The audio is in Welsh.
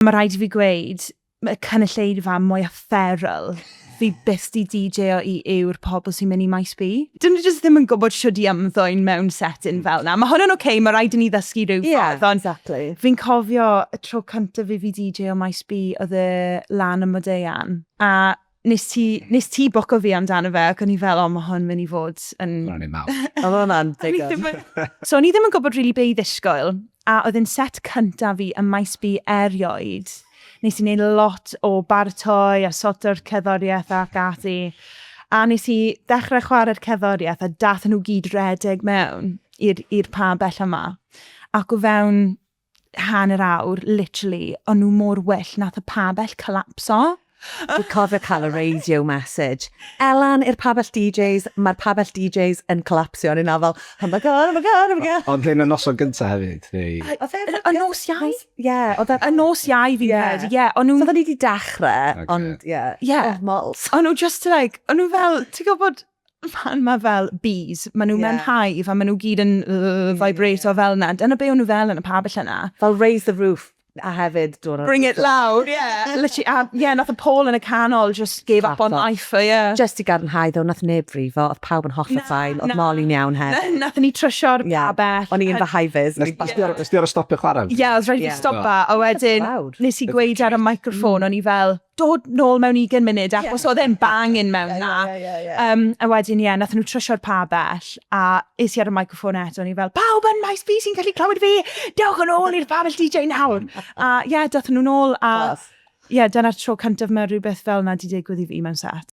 Mae rhaid i fi gweud, y cynulleidfa mwyaf feral fi byth 'di DJ-o i yw'r pobl sy'n mynd i Maes B. Dyn nhw jyst ddim yn gwybod shwd i ymddwyn mewn setting fel 'na. Mae hwn yn okay, mae rhaid i ni ddysgu rhyw ffordd, ond fi'n cofio y tro cyntaf i fi DJ-o Maes B, oedd e lan ym Modeuan, a nes ti, nes ti bwco fi amdano fe, ac o'n i fel, "O, mae hwn mynd i fod yn..." Hwnna'n un mawr. Oedd hwnna'n O'n i digon. ddim yn- So o'n i ddim yn gwybod really be i ddisgwyl, a oedd yn set cyntaf fi ym Maes B erioed. Nes i wneud lot o baratoi a sorto'r cerddoriaeth ac ati. A nes i ddechrau chwarae'r cerddoriaeth a dath nhw gyd redeg mewn i'r pabell yma. Ac o fewn hanner awr, literally, o'n nhw mor wyllt, nath y pabell collapso. Dwi'n cofio cael y radio message. "Elan i'r pabell DJs, mae'r pabell DJs yn collapsio." O'n i'n fel, "Oh my God, oh my God, oh my God." Ond hyn y noson gyntaf hefyd, neu? Oedd e- Y nos Iau? Ie, oedd e. Y nos Iau fi'n credu, ie. O'n So nhw'n oedden ni wedi dechrau, ond ie. Ie. Oh, mols. O'n nhw just like, o'n nhw fel, ti'n gwybod, pan mae fel bees, maen nhw mewn hive a maen nhw gyd yn vibrato fel yna. Dyna be o'n nhw fel yn y pabell yna. Fel raise the roof a hefyd dod Bring it loud, yeah. Literally, a yeah, nath y pole yn y canol just gave up on Clap off. life, yeah. Just i gadarnhau, ddo, nath neb frifo, oedd pawb yn hollol fine, oedd Na. Molly'n iawn hefyd. Nath ni trwsio'r pabell. O'n i'n fy hi-vis. Nes ti ar y stopio chwarae? Ie, yeah, oedd rhaid i fi stopa, a wedyn Loud. nes i gweud ar y microffôn, o'n i fel, "Dod nôl mewn 20 munud," achos oedd e'n banging mewn na. A wedyn, ie, yeah, nath nhw trwsio'r pabell, a es i ar y microffôn eto, o'n i fel, "Pawb yn Maes B sy'n gallu clywed fi, dewch yn ôl i'r pabell DJ nawr." A ie, yeah, dath nhw nôl, a Class. ie, yeah, dyna'r tro cyntaf mae rhywbeth fel na 'di digwydd i fi mewn set.